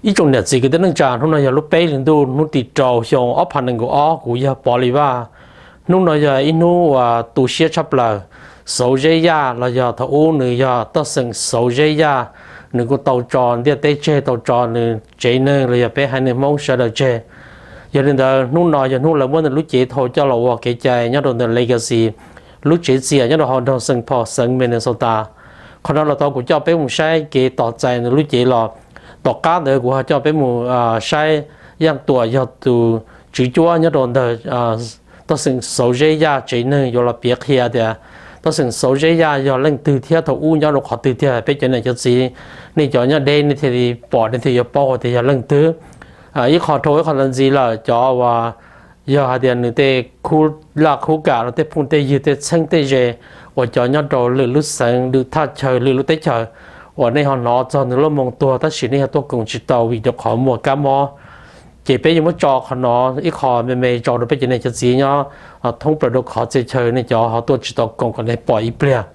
Ib tsoom niam txiv kwv tij neej tsa, hnub no yog lub peb hli ntuj hnub tim rau xyoo ob phav nees nkaum ob, kuv yog Pov Lis Vaj. Hnub no yog ib hnub uas tu siab tshaj plaws. Xauv Zeb Yaj los yog thaum ub nws yog Toj Xeem Xauv Zeb Yaj, nws kuj tau tso ntiaj teb tseg, tau tso nws tsev neeg los yog peb haiv neeg Hmoob sawv daws tseg. Yog li ntawd hnub no yog hnub lawv muab nws lub cev thau coj los ua kev cai nyob rau ntawm Legacy, lub tsev txias nyob rau hauv nroog Saint Paul, xeev Minnesota. Qhov no los tau kuv coj peb mus saib kev tos txais nws lub cev los. Tom qab ntawd kuv ho coj peb mus saib Yaj Tuam, yog tus tswv cuab nyob rau ntawm Toj Xeem Xauv Zeb Yaj tsev neeg, yuav los piav qhia tias Toj Xeem Xauv Zeb Yaj yog leej twg thiab thaum ub nyob rau qhov twg tiag. Peb cov niam cov txiv, nej cov nyob deb nej thiaj li pom, nej thiaj yuav paub hais tias yog leej twg. Ib qho dhau ib qho ntxiv lawm, cov uas yog hais tias nws tej khub laj khub kam los tej phooj tej ywg tej txheeb tej ze uas cov nyob rau lwm lub xeev, lwm thaj chaw, lwm lub teb chaws uas nej ho hnov txog nws lub moo tuag tab sis nej ho tuaj koom tsis tau vim rau qhov muaj kab mob, ces peb yuav muab tso qhov no ib qho me me tso rau peb cov niam cov txiv nyob thoob plaws rau qhov txhia chaw nej cov ho tuaj tsis tau koom kom nej pom ib pliag.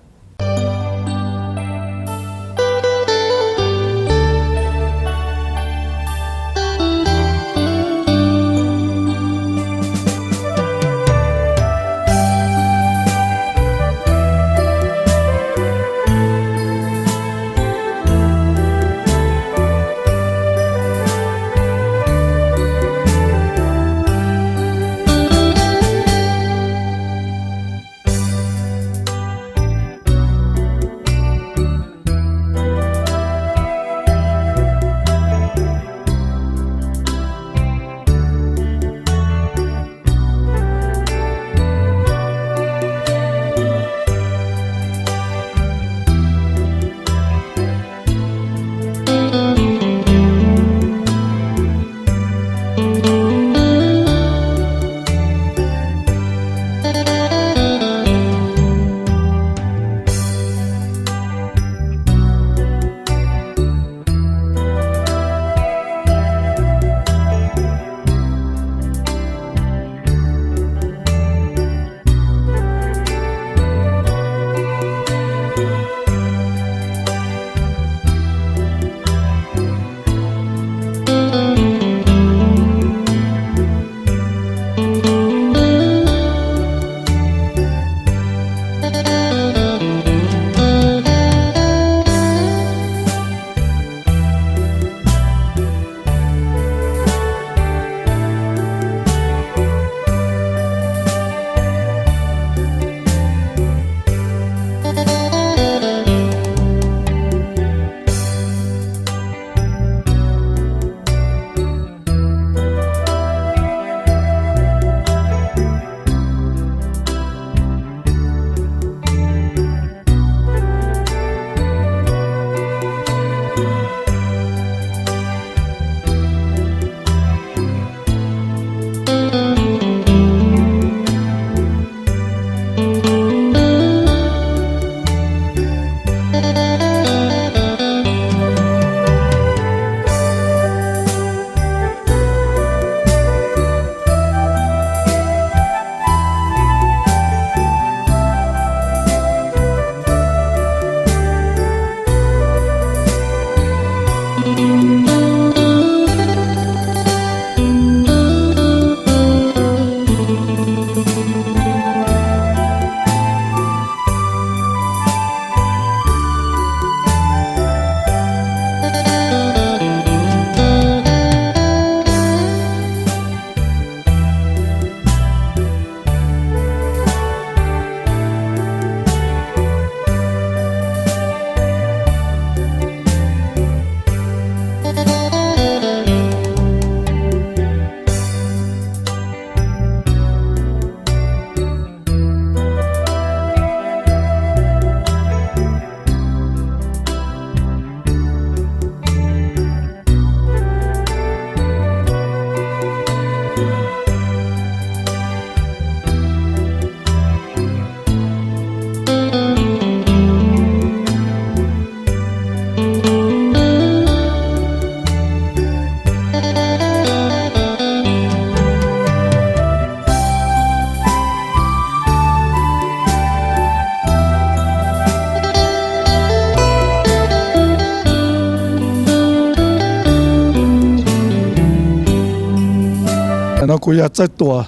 Kuv yog Txawj Tuam,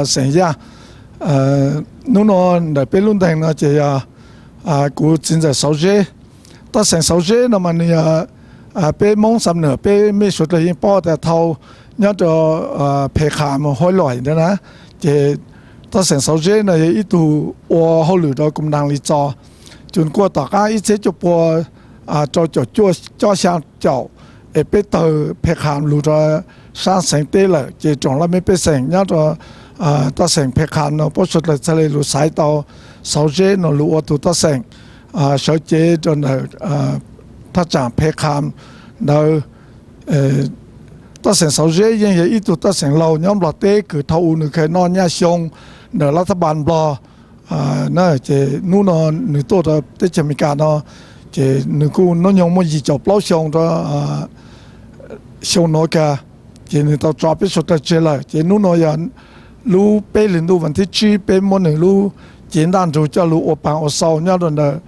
xeem Yaj. Hnub no ntawm peb lub ntees no ces yog kuv txiv ntxawm Xauv Zeb. Toj xeem Xauv Zeb no mas nws yog peb Hmoob Xam Nuam peb mej suav dlawg yeej paub tas thaum nyob rau Phem Kham Huaib Loim ntawd na, ces toj xeem Xauv Zeb no yog ib tug ua hauj lwm rau Koom Daas Lis Txos. Cus kuaj tom qab ib txhiab cuaj pua rau caum cuaj xya caum es peb tawg Phem Kham lug rau sab xeev teb lawm ces tsoom laj mej pej xeem nyob rau toj xeem Phem Kham no puab suav dlawg txhaj le lug xaiv tau Xauv Zeb no lug ua tug toj xeem sawv cev rau ntawm thaj tsam Phem Kham ntawd. Toj xeem Xauv Zeb yeej yog ib tug toj xeem laug nyob Nplog teb kws thaum u nws kheev noj nyaj xyoo ntawm lab thab npas Nplog na, ces hnub no nws tuaj rau teb chaws Amelikas no, ces nws kuj hnub nyoog muaj yim caum plaub xyoo rau xyoo nuav kag, ces nws tau tso peb suav dlawg tseg lawm. Ces hnub no yog lub peb hlis ntuj vas thib tsib peb muab nws lub cev ntaj nrug coj lug ua paag ua xau nyob rau ntawm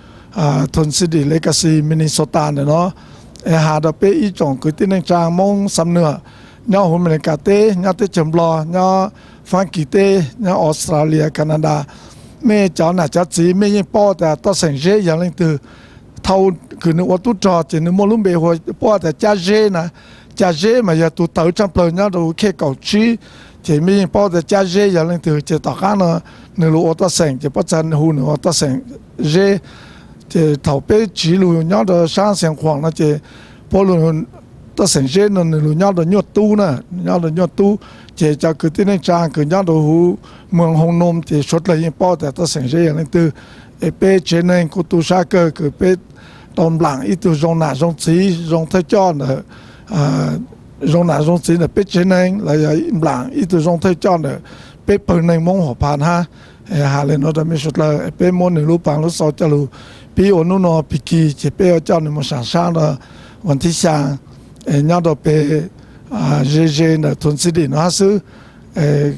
Twin City Legacy Minnesota ntawm no, es has rau peb ib tsoom kwv tij neej tsaa Moob Xam Nuam nyob huv Amelikas teb, nyob teb chaws Nplog, nyob Faab Kis teb, nyob Australia, Canada, mej cov nam cov txiv mej yeej paub tas toj xeem Zeb yog leej twg. Thaum kws nws ua tub rog ces nws muaj lub npe hu puab tas Cab Zeb na. Cab Zeb mas yog tug tawv tshaaj plawg nyob rau khej kaum tsib, ces mej yeej paub tas Cab Zeb yog leej twg. Ces tom qaab no nws lug ua toj xeem ces puab txhaj hu nws ua toj xeem Zeb. Ces thaum peb tsiv lug nyob rau saab Xeev Khuam no ces puab lug, toj xeem Zeb no nws lug nyob rau Nyuaj Tub na, nyob rau Nyuaj Tub. Ces cov kwv tij neej tsaa kws nyob rau huv Moos Hoo Noom ces suav dlawg yeej paub tas toj xeem Zeb yog leej twg. Es peb tsev neeg kuj tu sab kawg kws peb tau nplaam ib tug zoo nam zoo txiv zoo thawj coj ntawm, zoo nam zoo txiv ntawm peb tsev neeg los yog nplaam ib tug zoo thawj coj ntawm peb pawg neeg Moob Huam Phas hab. Has le nuav rau mej suav dlawg, peb muab nws lub paag lub xau coj lug pib ua hnub no pig kig ces peb yuav coj nws moog saam sab rau vas thib xyaa nyob rau peg ze ze ntawm Twin City no hab xwb.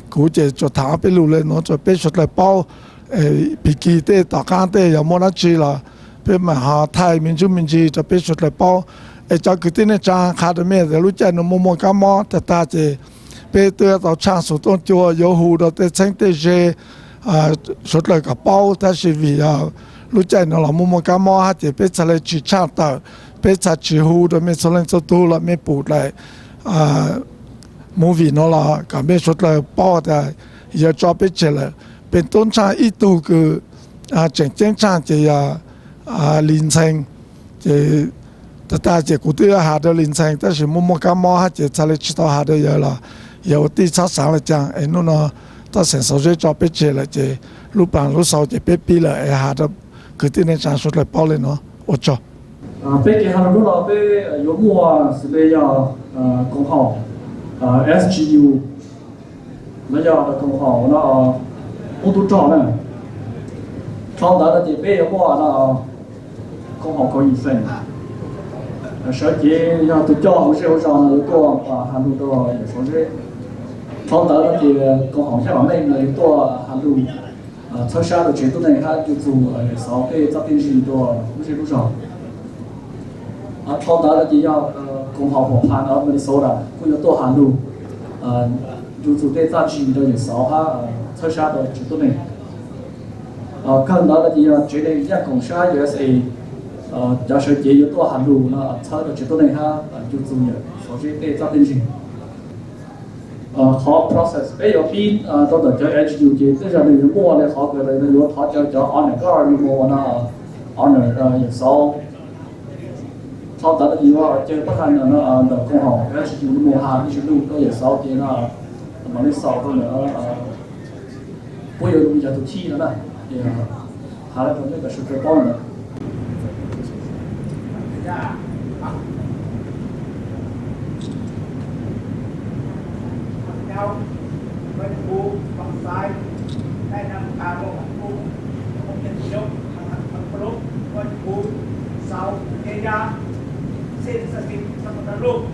Kuv ces tsuas thaam ob peb lug le nuav rau peb suav dlawg paub. Pig kig tej tom qaab tej yog muaj dlaab tsi los peb maam ho thaij me ntsuj me ntsis rau peb suav dlawg paub. Es cov kwv tij neej tsaa, qha rau mej tas lub caij no muaj muaj kab mob tag tag ces peb twb tau tshaaj xus tooj cua yuav hu rau tej txheeb tej ze suav dlawg kom paub, tab sis vim yog lub caij no los muaj muaj kab mob hab ces peb txhaj le tsis tshaaj tawm, peb txhaj tsis hu rau mej txhua leej txhua tug los mej pum daim movie no los kom mej suav dlawg paub tas yawg tso peb tseg lawm. Peb tub ntshaaj ib tug kws tseem ceeb ntshaaj ces yog Lis Ntxhee. Ces tag tag ces kuv twb has rau Lis Ntxhee tab sis muaj muaj kab mob hab ces txhaj le tsis tau has rau yawg los yawg ua tij txhob xaav le caag. Es hnub no toj xeem Xauv Zeb tso peb tseg lawm ces lub paag lub xau ces peb pib lawm es has rau kwv tij neej tsaa suav dlawg paub le nuav. Ua tsaug. Peb kev has lug hnub no peb yuav muaj xws le yog koom haum S G U, los yog koom haum no, ub tub rog na. Dhau ntawd no ces peb yuav muaj no koom haum Kaus Yim Xeem, sawv cev yog tug coj hauv zej hauv zog no yuav tuaj has lug rau yawm Xauv Zeb. Dhau ntawd no ces koom haum Xyooj Vam Meej no yuav tuaj has lug txhawb sab rau tsev tuab neeg hab ncu txug yawm Xauv tej txoj txiaj ntsig rau lub zej lub zog. Dhau ntawd no ces yog koom haum Huam Phas Minnesota kuj yuav tuaj has lug ncu txug tej txaj ntsis rau yawm Xauv hab txhawb sab rau tsev tuab neeg. Kawg ntawd no ces yog tsev neeg Yaj Koom sab U S A, cov sawv cev yuav tuaj has lug no txhawb rau tsev tuab neeg hab ncu txug yawm Xauv Zeb tej txaj tej ntsis. Qhov process peb yuav pib rau ntawm cov S G U ces tej zag nws yuav muaj le qhov kws yuav thov caw cov honor guard lug moog ua no, honor yawm Xauv. Dhau ntawd no ces yuav caw pab has ntawm koom haum S G U lug moog has ib zug lug rau yawm Xauv ces no mam li xaus rau ntawm puab yuav lug yog tug thij no na. Ces has rau mej kom sawv daws paub ntawd. Xin cho xin cho con đã luôn,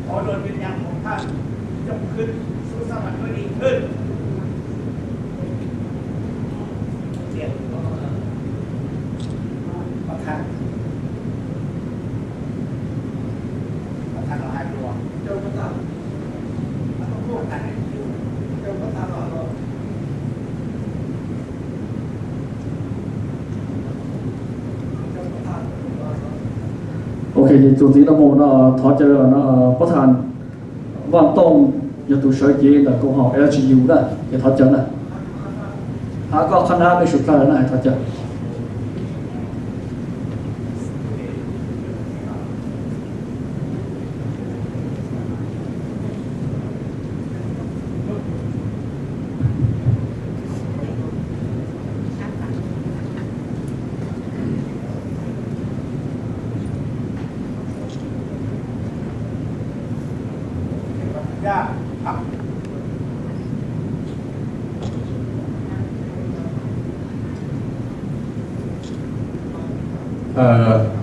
ổn định việc nhạc của thân, dòng khuyến, số xã hội có đi hơn. Bác Thắng. Bác Thắng ở hai mùa. Châu Bác Thắng. Bác Thắng. Ces txuas ntxiv no mus no thov caw no, Pov Thas Vaj Tooj yog tus sawv cev ntawm koom haum L G U na, ces thov caw na. Hab koj qhab nab mej suav dlawg na, thov caw.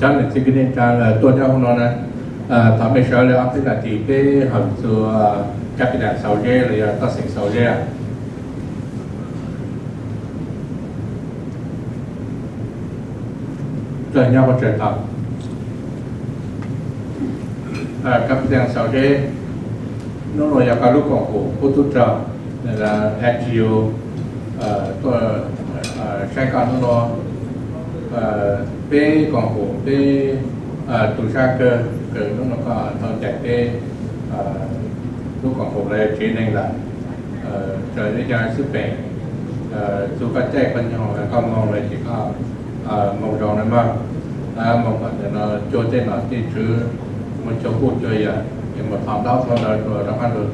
Cov niam txiv kwv tij neej tsa tuaj nyob hauv no na, thov mej sawv li ob peb nas this peb hawm txug Captain Xaus Zeb los yog Toj Xeem Xaus Zeb. Nyob ua tsaug tau. Captain Xaus Zeb, hnub no yog koj lub koom haum qub tub rog, L G U tuaj saib koj hnub no. Peb koom haum peb tu sab kawg kws hnub no koj tau ncaim peb lub koom haum los tsev neeg lawm. Raws li cov xib peem txug koj caij koj nyoog koj moog lawm ces koj moog zoo na mog. Moog kom ntawm no cuag tej nom tej tswv, moog cuag puj cuag yawm, es moog thov ntaub thov ntawv rua rov qab lug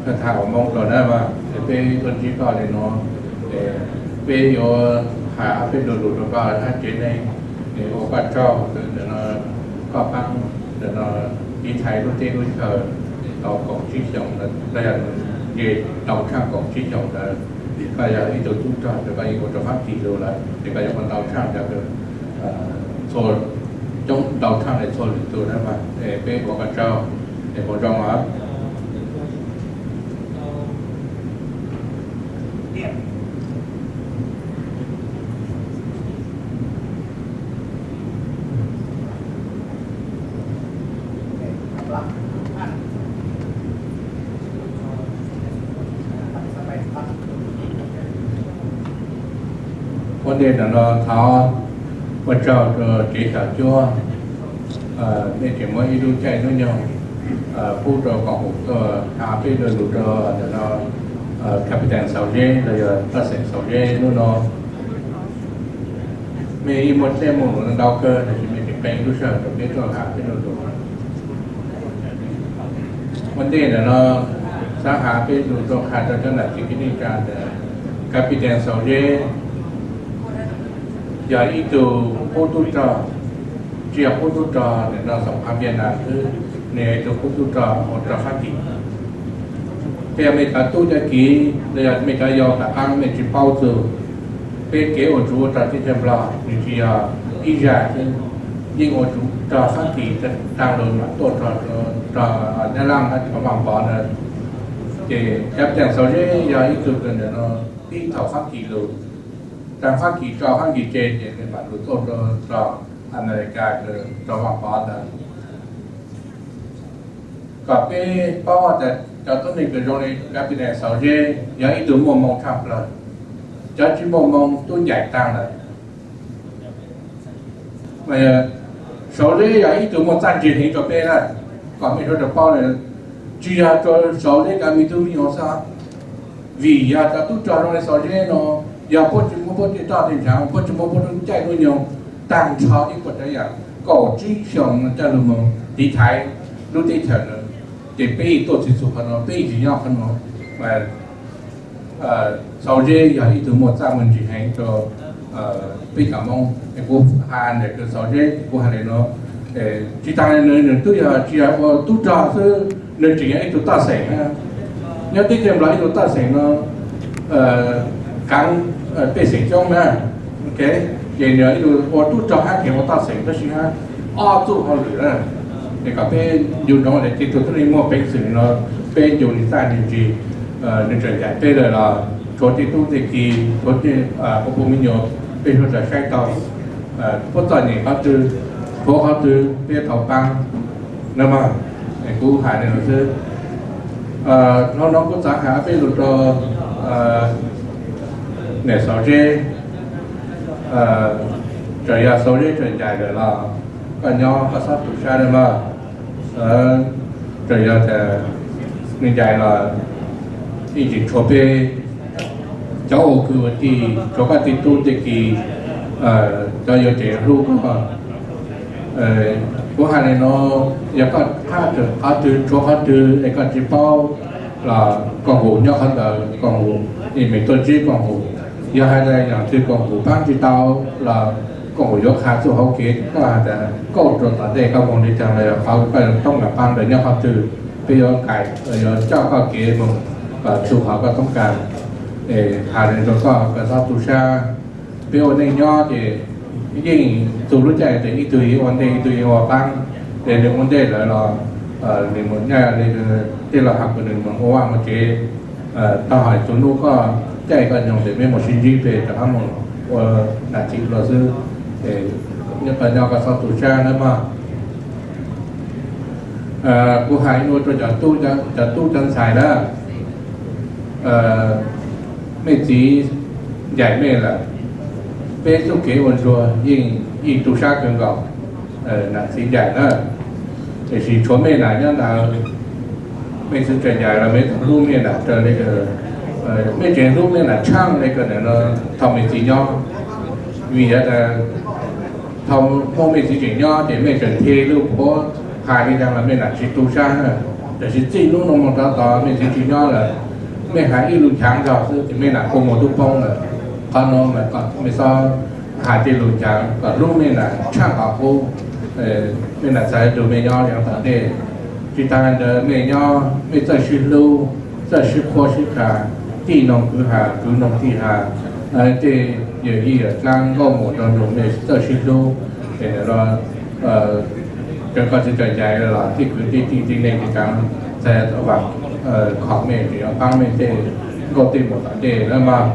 thaj thaj uas Moob rua na mog. Es peb tuaj ntsib koj li no, peb yuav has ob peb lo lus rua koj hab tsev neeg, es ua koj tsaug kws ntawm no koj paab ntawm no tiv thaiv lub teb lub chaw tau kaum tsib xyoos, koj yog nce ntau tshaj kaum tsib xyoos ntawd. Koj yog ib tug tub rog ces koj yeej ua rau Fab Kis lug lawm, ces koj yuav ua ntau tshaj cov, txhua, coob ntau tshaj le txhua lwm tug na. Peb ua koj tsaug, es ua zoo os. Ua ntej ntawm no thov ua tsaug rau tsev xyom cuab, mej tseem muab ib lub caij lub nyoog pub rau koom haum tuaj has peb lo lus rau ntawm no, Captain Xaus Zeb los yog Toj Xeem Xaus Zeb hnub no. Mej yeej muaj txuj muaj ntau kawg tab sis mej tseem qee lub sij hawm rau peb tuaj has peb lo lus. Ua ntej ntawm no xav has peb lus rau qha rau cov nam txiv kwv tij neej tsa ntawm Captain Xaus Zeb yog ib tug qub tub rog, tsis yog qub tub rog ntawm no xoom qab Viaj Nam xwb, nws yog ib tug qub tub rog ua rau Fab Kis. Tej yog mej cov tub cov kiv los yog mej cov yau tom qaab mej tsis paub txug, peb kev ua tsuv ua rog teb chaws Nplog nws tsis yog ib zag xwb, yeej ua tsuv rog Fab Kis taag lug mam tuaj rog Nyab Laj hab rog Vaaj Pov ntawd. Ces Captain Xaus Zeb yog ib tug kws ntawm no pib thaum Fab Kis lug, taag Fab Kis tso Fab Kis tseg ces nws mam lug tuaj rog Amelikas rog Vaaj Pov ntawd. Kom peb paub tas cov tuab neeg kws zoo li Captain Xaus Zeb yog ib tug muaj moo tshaj plawg, cov tsis muaj moo tub ncaim taag lawm. Xaus Zeb yog ib tug muaj txaj ntsig heev rau peb na, kom mej sawv daws paub, tsis yog rua Xaus Zeb cov me tub me nyuam xwb, vim yog cov tub rog zoo li Xaus Zeb no, yog puab tsis muab puab tej roj tej ntshav, puab tsis muab puab lub caij lub nyoog taag nrho ib puas tsav yam kaum tsib xyoos coj lug moog tiv thaiv lub teb chaws na, ces peb yeej tuaj tsis txug qhov no, peb yeej tsis nyob qhov no. Xaus Zeb yog ib tug muaj txaj muaj ntsig heev rau peb cov Moob. Es kuv has ntawm kws Xaus Zeb kuv has li no, tsis taag nws, nws twb yog tsis yog ua tub rog xwb, nws tseem yog ib tug toj xeem na. Nyob teb chaws Nplog ib tug toj xeem no kaav pej xeem coob na. Ces nws yog ib tug ua tub rog hab tseem ua toj xeem tab sis hab ob txuj hauj lwm na. Es kom peb ncu ntsoov tas tej tug tuab neeg muaj peev xwm no, peb ncu nws txaj nws ntsig, nws tseem ncaim peb lawm los tshuav tej tub tej kiv, tshuav tej puj puj me nyuam, peb sawv daws saib tau puab txom nyem qhov twg, tshuav qhov twg peb tau paab na mog. Kuv has li no xwb. Hnub no kuv xaav has peb lug rau niam Xaus Zeb, txawm yog Xaus Zeb tseem ncaim lawm los Koj nyob koj txhob tu sab nawb mog. Tsuas yog tias nws ncaim los yeej tsis tshuav peb cov ua kwv ua tij, tshuav koj tej tub tej ki, cov yuav tsum hlub koj. Kuv hais li no, yog koj qab qhov twg tshuav qhov twg es koj tsis paub los koom haum nyob qhov ntawd, koom haum, me tuaj ntsib koom haum. Yog hais tias yog twg koom haum pab tsis tau los koom haum yuav qha txuj hauv kev, koj hais tias koj rau tom ntej koj mus li cas los yog qhov koj toob kas pab ntawd nyob qhov twg, peb yuav nqaim, yuav coj koj kev mus kom txug qhov koj toob kas. Hais li rau koj, koj txhob tu sab. Peb ua neej nyob ces yeej txug lub caij ces ib tug yeej ua ntej ib tug yeej ua qab. Ces nws ua ntej lawm los nws mus nyob li tej los hais kom nws mus ua vaj ua tsev. Tau hais txug hnub koj caij koj nyoog ces peb mus sib ntsib pem rov qab mus ua nam txiv dua xwb. Nyob koj nyob koj txhob tu sab nawb mog. Kuv hais ua rau cov tub cov ntxhais na, mej txiv ncaim mej lawm, peb txuj kev ua ntsuag yeej tu sab kawg nkaus, nam txiv ncaim na. Tiam sis tshuav mej nam nyob ntawd, mej txiv tseem ncaim los mej tau hlub mej nam raws li, mej tseem hlub mej nam tshaaj li ko no thaum mej txiv nyob. Vim yog tas thaum muaj mej txiv tseem nyob ces mej tseem the lub puav, hais li cas los mej nam tsis tu sab na. Tiam sis txij hnub no mus rov tod mej txiv tsis nyob lawm, mej hais ib lus nchaav zog xwb ces mej nam kua muag tub poob lawm. Qhov no mas kom mej txhob hais tej lus nchaav kom hlub mej nam tshaaj qhov qub. Mej nam txhais tus mej nyob li tom ntej. Tsis tas li ntawd mej nyob mej txawj sib hlub, txawj sib qhuab sib qha, tij noog kwv ha, kwv noog tij ha. Tej yawm yij yawm dlaab nkauj muam nraug nus mej txawj sib hlub. Ces ntawm no koj txiv tseem ncaim los tej kwv tej tij tej neeg ces kav txhais vam khom mej, tseem yuav paab mej tej nkauj tej muam tom ntej na mog.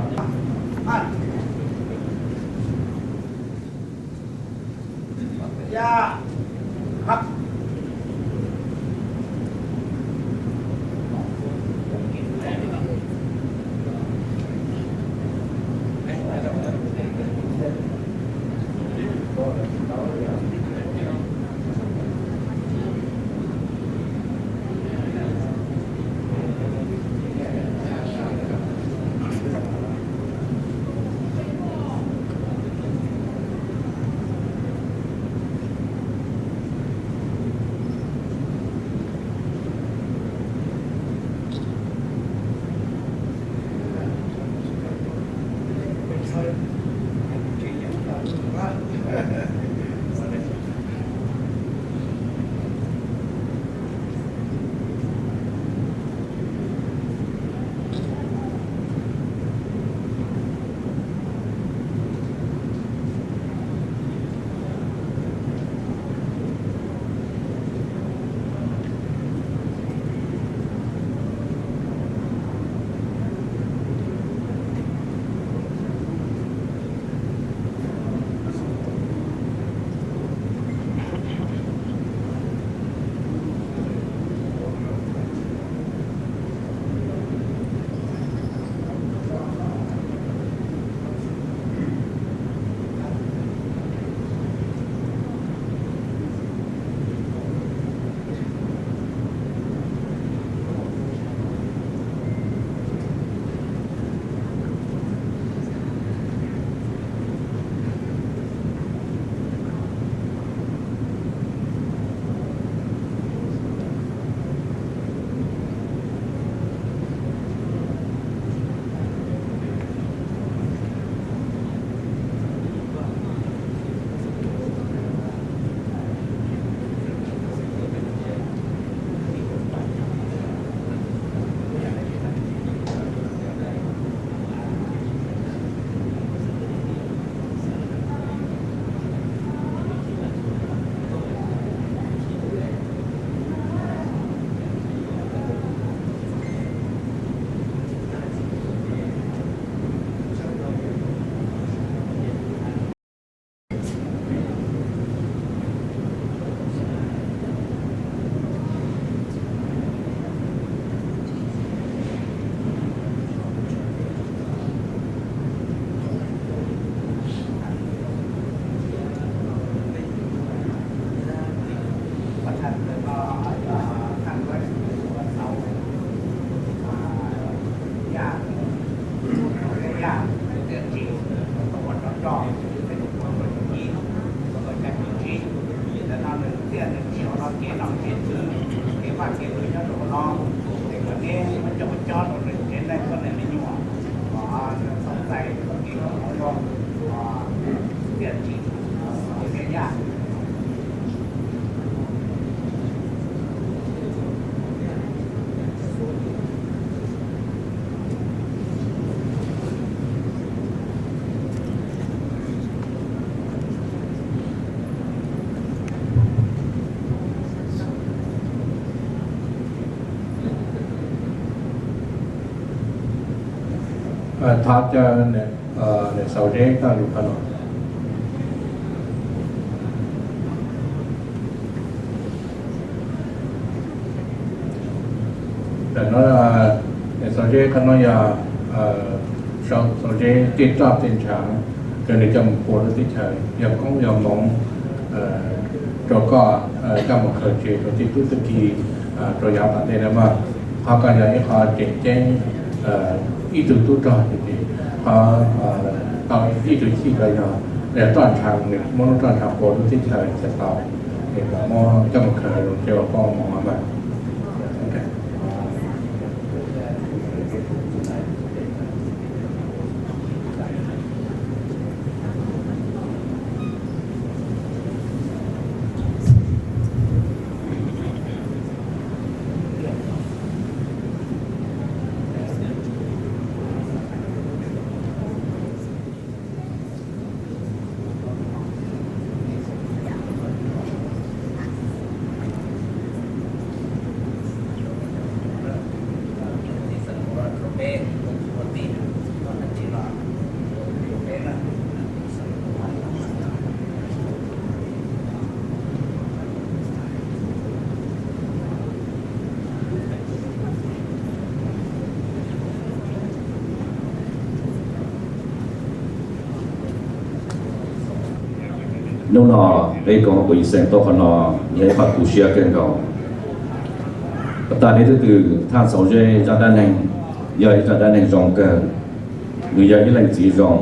Thov caw niam Xauv Zeb tau lus qhov no. Ntawm no, niam Xauv Zeb qhov no yog Xauv Zeb tej roj tej ntshav, cov nws coj mus pua lub teb chaws, yog koob yog hmoov rau koj coj mus khaws tseg rau tej tub tub ki rau yav tom ntej na mog. Qhov ko yog ib qho tseem ceeb, ib tug tub rog ces qhov tau ib tug chij ko yog roj ntshav, nws muab lub roj ntshav pua lub teb chaws txhais tau, es kom muab coj mus khaws los ces ua koob ua hmoov mas. Hnub no peb koom haum Kuv Yis Xees tuaj qhov no yog ib qho tu siab kawg nkaus. Puas tas li twb twg Thaj Xauv Zeb zaj dab neeg yog ib zaj dab neeg zoo kawg. Nws yog ib leej txiv zoo,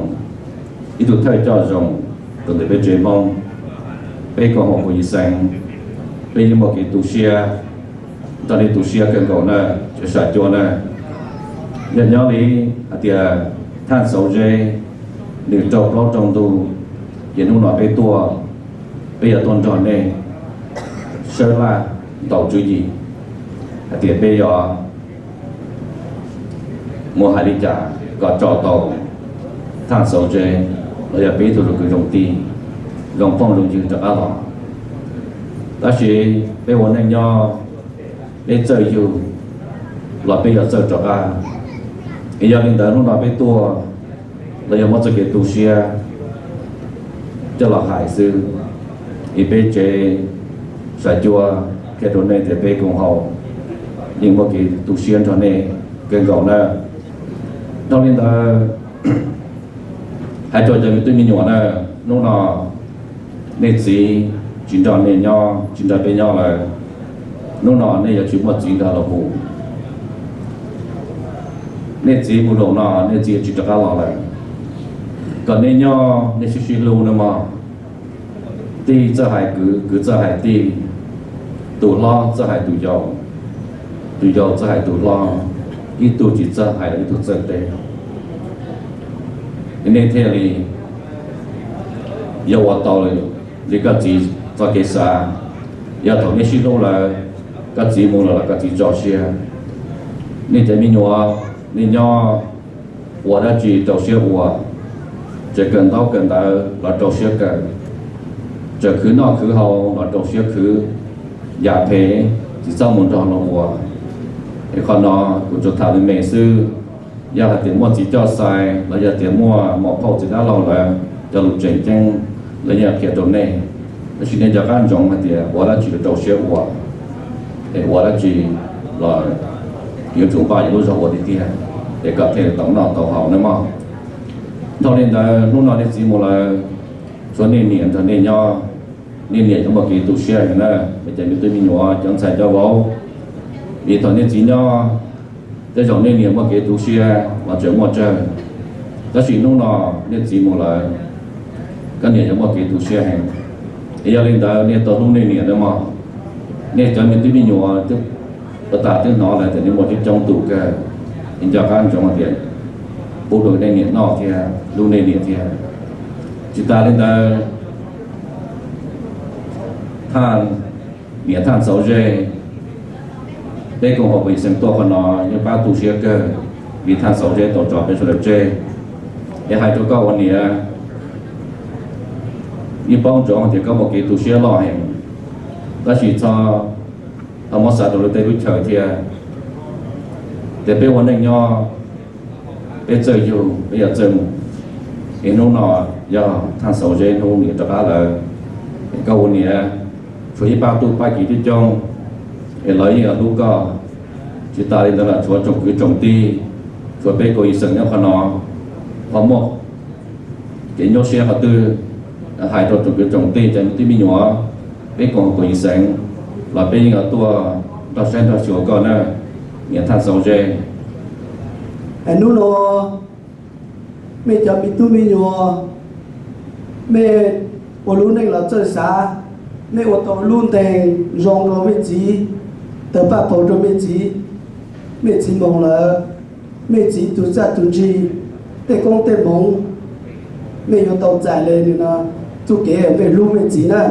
ib tug thawj coj zoo rau ntawm peb tsev Hmoob. Peb koom haum Kuv Yis Xees, peb yeej muaj kev tu siab, nrog li tu siab kawg nkaus na, tseem sam cua na. Yog nyob li hais tias Thaj Xauv Zeb nws raug plaub raug ntug, ces hnub no peb tuaj, peb yuav tuaj nrog nej sawv laj ntaus tswv yim hais tias peb yuav mus hais li cas kom tso tau Thaj Xauv Zeb los yog peb ib tug zoo kwv zoo tij, zoo phooj zoo ywg rov qab los. Tab sis peb ua neej nyob, peb txawj yug los peb yuav txawj rov qab. Es yog li ntawd hnub no peb tuaj los yog muab txoj kev tu siab coj los hais xwb. Es peb tsev sam cua qhia rau nej tias peb koom haum yeej muaj kev tu siab nrog nej kawg nkaus na. Dhau li ntawd, hais rau cov me tub me nyuam na, hnub no nej txiv tsis nrog nej nyob, tsis nrog peb nyob lawm. Hnub no nej yuav tsis muaj txiv nrog los mus. Nej txiv mus zaum no nej txiv yuav tsis rov qab los lawm. Kom nej nyob nej sib sib hlub nawb mog. Tij txawj hais kwv, kwv txawj hais tij, tus hlob txawj hais tus yau, tus yau txawj hais tus hlob, ib tug tsis txawj hais los ib tug txawj teb. Nej thiaj li yuav ua tau li koj txiv txoj kev xav. Yog thaum nej sib hlub lawm, koj txiv mus lawm los koj txiv tso siab. Nej cov me nyuam, nej nyob ua dab tsi rau siab ua, tseem kawm ntaub kawm ntawv los rau siab kawm, tseem khwv noj khwv haus los rau siab khwv, yam phem tsis txhob mus nrog luag ua. Es qhov no kuv tsuas tham me me xwb. Yog hais tias muaj txiv coj xais los yog tias muaj muam phauj txiv dab laug lawv cov lus tseem ceeb, lawv yeej qhia rau nej. Tab sis nej nco qab ntsoov hais tias ua dab tsi los rau siab ua, es ua dab tsi los yuav tsum npaj yuav lub zog ua tiag tiag, es kom thiaj tau noj tau haus nawb mog. Dhau li ntawd hnub no nej txiv mus lawm, tshuav nej niam nrog nej nyob, nej niam yuav muaj kev tu siab heev na. Cov me tub me nyuam, cov ntxhais cov vauv, vim thaum nej txiv nyob, tej zaum nej niam muaj kev tu siab los tseem muaj tsawg, tab sis hnub no nej txiv mus lawm, koj niam yuav muaj kev tu siab heev. Es yog li ntawd nej tau hlub nej niam nawb mog. Nej cov me tub me nyuam twb, puag ta twb hnov lawm tias nej muaj coob coob tus kawg, es nco qab ntsoov tias pub rau nej niam noj thiab hlub nej niam thiab. Tsis tas li ntawd, Thaj, niam Thaj Ntxauv Zeb, peb koom haum Kuv Yis Xees tuaj qhov no yeej pab tu siab kawg, vim Thaj Ntxauv Zeb tau tso peb sawv daws tseg. Es hais rau koj ua niam, yeej paub ntsoov tias koj muaj kev tu siab loj heev, tab sis txhob, txhob muab xav rau luag tej lub chaw thiab. Tias peb ua neej nyob, Peb txawj yug, peb yuav txawj mus. Es hnub no yog Thaj Xauv Zeb hnub niam rov qab lawm, es koj ua niam tshuav ib pab tub pab kiv coob coob, es lawv yeej hlub koj. Tsis tas li ntawd los tshuav tsoom kwv tsoom tij, tshuav peb kaum yim xeem nyob qhov no, ho muaj kev nyuaj siab qhov twg hais rau tsoom kwv tsoom tij, cov me tub me nyuam, peb kaum kaum yim xeem los peb yeej yuav tuaj nrog saib nrog xyuas koj na, niam Thaj Xauv Zeb. Hnub no mej cov me tub me nyuam, mej ua lub neej los txawj xav, mej ua tau lub ntees zoo rau mej txiv, tawg paj paug rau mej txiv. Mej txiv moog lawm, mej txiv tug txaj tug ntsig, tej koob tej moov, mej yuav tau txais le txuj kev mej hlub mej txiv na.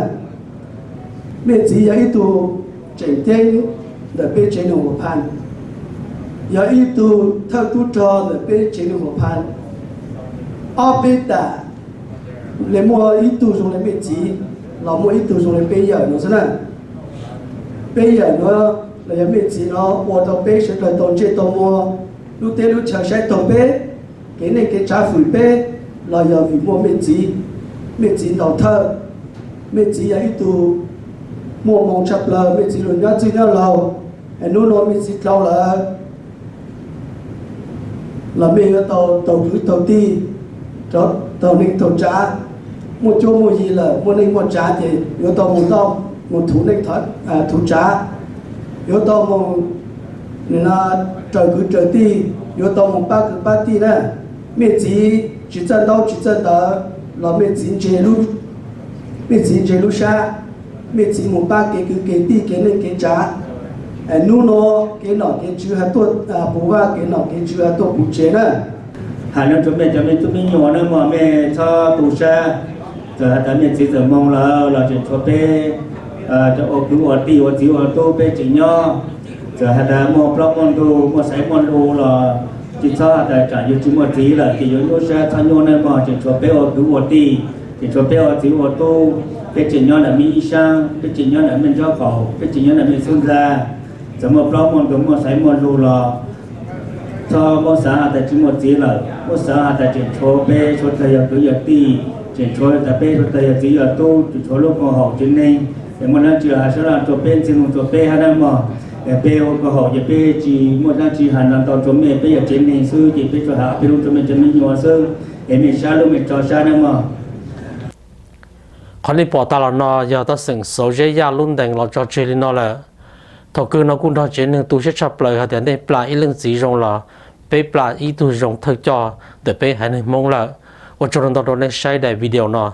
Mej txiv yog ib tug tseem ceeb ntawm peb tsev neeg Huam Phas, yog ib tug thawj tub rog ntawm peb tsev neeg Huam Phas. Ob peb tam le muaj ib tug zoo le mej txiv, los muaj ib tug zoo le peb yawm nuav xwb na. Peb yawm nuav los yog mej txiv nuav ua rau peb sawv dlawg tau ntsej tau muag, lub teb lub chaw saib taug peb, kev neej kev tsav fwm peb, los yog vim muaj mej txiv. Mej txiv ntaus thawj, mej txiv yog ib tug muaj moo tshaj plaws, mej txiv lug nyob txwj nyob laug. Hnub no mej txiv dlhau lawm, los mej yuav tau taug kwv taug tij, taug neej taug tsav, muaj cuab muaj yig lawm, muaj neej muaj tsav ces yuav tau mus nrauj mus thuv neej thuv tsav, yuav tau mus raws kwv raws tij, yuav tau mus pab kwv pab tij na. Mej txiv tsis txawj ntaub tsis txawj ntawv los mej txiv, mej txiv ntse lub sab, mej txiv mus pab kev kwv kev tij kev neej kev tsav. Hnub no kev nom kev tswv has tuaj puv vaj, kev nom kev tswv has tuaj puv tsev na. Has rau mej cov me tub me nyuam na mog, mej txhob tu sab. Txawm has tas mej txiv txawm moog lawm los tseem tshuav peb ua kwv ua tij ua txiv ua tub peb tseem nyob. Txawm has tas muaj plaub muaj ntug muaj xaiv muaj lus los tsis txhob has tas tsam yug tsis muaj txiv lawm ces yuav nyuaj sab, txhob nyuaj na mog, tseem tshuav peb ua kwv ua tij, tseem tshuav peb ua txiv ua tub, peb tseem nyob ntawm mej ib sab, peb tseem nyob ntawm mej nraub qaum, peb tseem nyob ntawm mej xub ntxa. Txawm muaj plaub muaj ntug muaj xaiv muaj lus los txhob muab xav has tas tsis muaj txiv lawm, muab xav has tas tseem tshuav peb suav dlawg yog kwv yog tij, tseem tshuav tas peb suav dlawg yog txiv yog tub, tseem tshuav lub koom haum tsev neeg. Es muaj dlaab tsi has sab laj rua peb ntxwg nug rua peb hab dlaab mog. Es peb ua koom haum ces peb tsis muaj dlaab tsi has ntau rua mej, peb yog tsev neeg xwb ces peb tsuas has ob peb lub rua mej cov me nyuam xwb, es mej sab lub mej tso sab dlaab mog. Qhov nej pom tas los no yog taj xeem Xauv Zeb Yaj lub ntees los tso tseg li no lawm. Thaum kawg no kuj nrog tsev neeg tu siab tshaj plaws hais tias nej plam ib leej txiv zoo los peb plam ib tug zoo thawj coj ntawm peb haiv neeg Hmoob lawm. Ua tsaug ntau rua nej saib daim video no.